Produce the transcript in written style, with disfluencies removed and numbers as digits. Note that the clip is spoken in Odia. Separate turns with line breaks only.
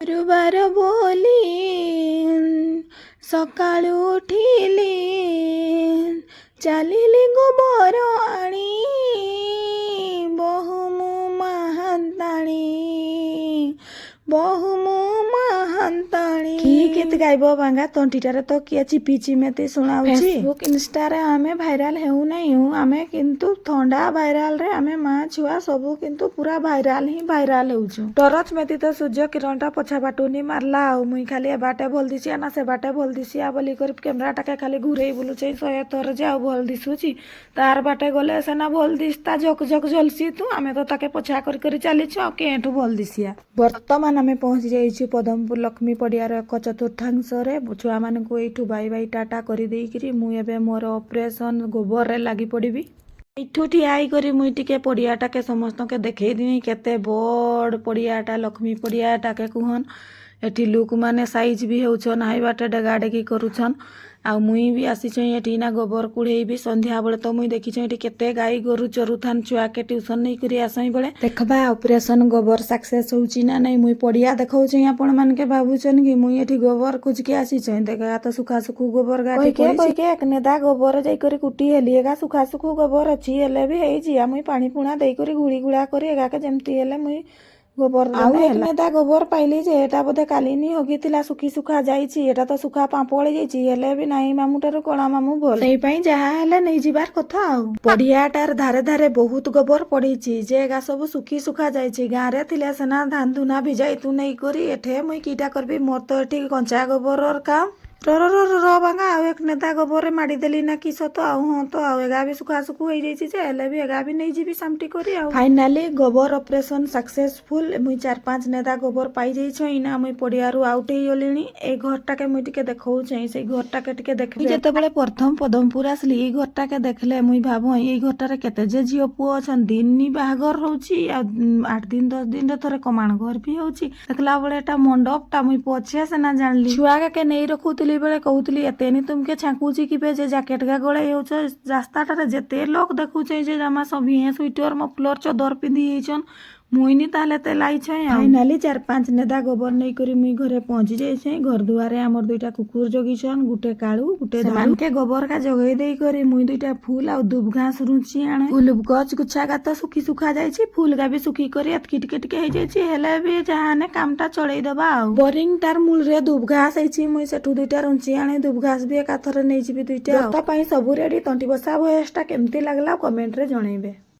ଗୁରୁବାର ବୋଲି ସକାଳୁ ଉଠିଲି, ଚାଲିଲି ଗୋବର ଆଣି, ବୋହୁ ମୁଁ ମାହାନ୍ତାଣୀ, ବୋହୁ ମୁଁ ମାହାନ୍ତାଣୀ।
କି ଗୀତ ଗାଇବ ବାଙ୍ଗା, ତଣ୍ଟିଟାରେ ତ କିଏ ଚିପି ଚିମେତି ଶୁଣାଉଛି।
ଫେସବୁକ୍, ଇନଷ୍ଟାରେ ଆମେ ଭାଇରାଲ ହେଉନାହିଁ ଆମେ, କିନ୍ତୁ ଥଣ୍ଡା ଭାଇରାଲରେ ଆମେ ମା ଛୁଆ ସବୁ କିନ୍ତୁ ପୁରା ଭାଇରାଲ ହିଁ ଭାଇରାଲ ହେଉଛୁ। ଟରଚ ମେତି ତ ସୂର୍ଯ୍ୟ କିରଣଟା ପଛା ବାଟୁନି ମାରଲା, ଆଉ ମୁଇଁ ଖାଲି ଏ ବାଟେ ଭଲ ଦିଶିଆ ନା ସେ ବାଟେ ଭଲ ଦିଶିଆ ବୋଲି କରି କ୍ୟାମେରାଟାକେ ଖାଲି ଘୁରେଇ ବୁଲୁଛେ 100 ଥର ଯେ ଆଉ ଭଲ ଦିଶୁଛି। ତାର ବାଟେ ଗଲେ ସେନା ଭଲ ଦିଶତା, ଝକ ଝକ ଝଲସି ତୁ। ଆମେ ତ ତାକେ ପଛା କରି କରି ଚାଲିଛୁ, ଆଉ କେଁଠୁ ଭଲ ଦିଶିଆ? ବର୍ତ୍ତମାନ ଆମେ ପହଞ୍ଚି ଯାଇଛୁ ପଦମପୁର ଲକ୍ଷ୍ମୀ ପଡ଼ିଆର ଏକ ଚତୁର୍ଥାଂଶରେ। ଛୁଆମାନଙ୍କୁ ଏଇଠୁ ବାଇ ବାଇ ଟାଟା କରିଦେଇକିରି ମୁଁ ଏବେ ମୋର ଅପରେସନ୍ ଗୋବରରେ ଲାଗି ପଡ଼ିବି। ଏଇଠୁ ଠିଆ ହେଇକରି ମୁଇଁ ଟିକେ ପଡ଼ିଆଟାକେ ସମସ୍ତଙ୍କୁ ଦେଖେଇ ଦିଏ, କେତେ ବଡ଼ ପଡ଼ିଆଟା, ଲକ୍ଷ୍ମୀ ପଡ଼ିଆଟାକେ କୁହନ୍। ଏଠି ଲୋକମାନେ ସାଇଜ୍ ବି ହେଉଛନ୍, ହାଇ ବାଟେ ଡେଗା ଡେଗି କରୁଛନ୍। ଆଉ ମୁଇଁ ବି ଆସିଛେଁ ଏଠି ନା ଗୋବର କୁଢ଼େଇବି। ସନ୍ଧ୍ୟାବେଳେ ତ ମୁଇଁ ଦେଖିଛେଁ, ଏଠି କେତେ ଗାଈ ଗୋରୁ ଚରୁଥାନ୍ ଛୁଆକେ ଟ୍ୟୁସନ୍ ନେଇକରି ଆସଇଁ ବେଳେ। ଦେଖବା, ଅପରେସନ୍ ଗୋବର ସକ୍ସେସ୍ ହଉଛି ନା ନାଇଁ। ମୁଇଁ ପଡ଼ିଆ ଦେଖଉଛେଁ, ଆପଣମାନକେ ଭାବୁଛନ୍ କି ମୁଇଁ ଏଠି ଗୋବର ଖୁଜକି ଆସିଛେଁ? ଦେଖା ତ, ସୁଖା ସୁଖୁ ଗୋବର ଗାଠି କହିକେ ଏକ ନେଦା ଗୋବର ଯାଇକରି କୁଟି ହେଲି। ଏଗା ସୁଖା ସୁଖୁ ଗୋବର ଅଛି, ହେଲେ ବି ହେଇଛି। ଆଉ ମୁଇଁ ପାଣି ପୁଣା ଦେଇକରି ଗୁଳି ଗୁଳା କରି ଏଗାକେ ଯେମିତି ହେଲେ ମୁଇଁ ଗୋବର। ଆଉ ଏକ ନେଦା ଗୋବର ପାଇଲି ଯେ ଏଟା ବୋଧେ କାଲିନି ହଗିଥିଲା, ଶୁଖି ଶୁଖା ଯାଇଛି। ଏଟା ତ ଶୁଖା ପାମ୍ପଳି ଯାଇଛି, ହେଲେ ବି ନାଇଁ ମାମୁଁ ଠାରୁ କଳା ମାମୁଁ ଭଲ, ସେଇ ପାଇଁ ଯାହା ହେଲେ ନେଇଯିବାର କଥା। ଆଉ ପଡ଼ିଆଟାର ଧାରେ ଧାରେ ବହୁତ ଗୋବର ପଡ଼ିଛି ଯେ ଏଗା ସବୁ ଶୁଖି ଶୁଖା ଯାଇଛି। ଗାଁରେ ଥିଲେ ସିନା ଧାନ ଧୁନା ଭିଜାଇ ତୁ ନେଇକରି, ଏଠେ ମୁଇଁ କିଟା କରିବି? ମୋର ତ ଏଠି କଞ୍ଚା ଗୋବରର କାମ। ର ର ର ର ବାଙ୍ଗା, ଆଉ ଏକ ନେଦା ଗୋବରରେ ମାଡ଼ିଦେଲି ନା କିସ ତ? ଆଉ ହଁ ତ, ଆଉ ଏଗା ବି ଶୁଖା ଶୁଖୁ ହେଇଯାଇଛି ଯେ ହେଲେ ବି ଏଗା ବି ନେଇଯିବି ସାମଟି କରି। ଆଉ ଫାଇନାଲି ଗୋବର ଅପରେସନ ସକ୍ସେସଫୁଲ। ମୁଇଁ ଚାରି ପାଞ୍ଚ ନେଦା ଗୋବର ପାଇଯାଇଛେଁ। ଏଇନା ମୁଇଁ ପଡ଼ିଆରୁ ଆଉଟ୍ ହେଇଗଲିଣି। ଏଇ ଘରଟାକେ ମୁଇଁ ଟିକେ ଦେଖଉଛେଁ, ସେଇ ଘରଟାକେ ଟିକେ ଦେଖିବି। ଯେତେବେଳେ ପ୍ରଥମ ପଦମପୁର ଆସିଲି, ଏଇ ଘରଟାକେ ଦେଖିଲେ ମୁଇଁ ଭାବ, ଏଇ ଘରଟାରେ କେତେ ଯେ ଝିଅ ପୁଅ ଅଛନ୍, ଦିନି ବାହାଘର ହଉଛି ଆଉ 8 ଦିନ 10 ଦିନରେ ଥରେ କମାଣ ଘର ବି ହଉଛି। ଦେଖିଲା ବେଳେ ଏଟା ମଣ୍ଡପଟା, ମୁଇଁ ପଛେ ସିନା ଜାଣିଲି। ଛୁଆକେ ନେଇ ରଖୁଥିଲି ବେଳେ କହୁଥିଲି, ଏତେନି ତୁମକେ ଛାଙ୍କୁଛି କିବେ ଯେ ଜ୍ୟାକେଟ ଗା ଗଳେଇ ହେଉଛ? ରାସ୍ତାଟାରେ ଯେତେ ଲୋକ ଦେଖୁଛେ ଯେ ଜମା ସଭିଏଁ ସୁଇଟର, ମଫଲର, ଚଦର ପିନ୍ଧି ହେଇଛନ୍। ମୁଇନି ତାହେଲେ ତେଲାଇଛେଁ। ଫାଇନାଲି ଚାରି ପାଞ୍ଚ ନେଦା ଗୋବର ନେଇକରି ମୁଇଁ ଘରେ ପହଞ୍ଚି ଯାଇଛେଁ। ଘର ଦୁଆରେ ଆମର ଦୁଇଟା କୁକୁର ଜଗିଛନ୍, ଗୁଟେ କାଳୁ, ଗୁଟେ। ସେମାନକେ ଗୋବର କା ଜଗେଇ ଦେଇକରି ମୁଇଁ ଦୁଇଟା ଫୁଲ ଆଉ ଦୁବ ଘାସ ରୁଞ୍ଚି ଆଣେ। ଫୁଲ ଗଛ ଗୁଛା ଗା ତ ଶୁଖି ଶୁଖା ଯାଇଛି, ଫୁଲ ଗା ବି ଶୁଖି କରି ଏତକି ଟିକେ ଟିକେ ହେଇଯାଇଛି, ହେଲେ ବି ଯାହାନେ କାମଟା ଚଳେଇ ଦବା। ଆଉ ବୋରିଂ ତାର ମୂଳରେ ଦୁବ ଘାସ ହେଇଛି, ମୁଇଁ ସେଠୁ ଦୁଇଟା ରୁଞ୍ଚି ଆଣେ। ଦୁବ ଘାସ ବି ଏକାଥରେ ନେଇଯିବି ଦୁଇଟା। ତା ପାଇଁ ସବୁ ରେଡି। ତଣ୍ଟି ବସା ଭଏସଟା କେମିତି ଲାଗିଲା, କମେଣ୍ଟରେ ଜଣେଇବେ।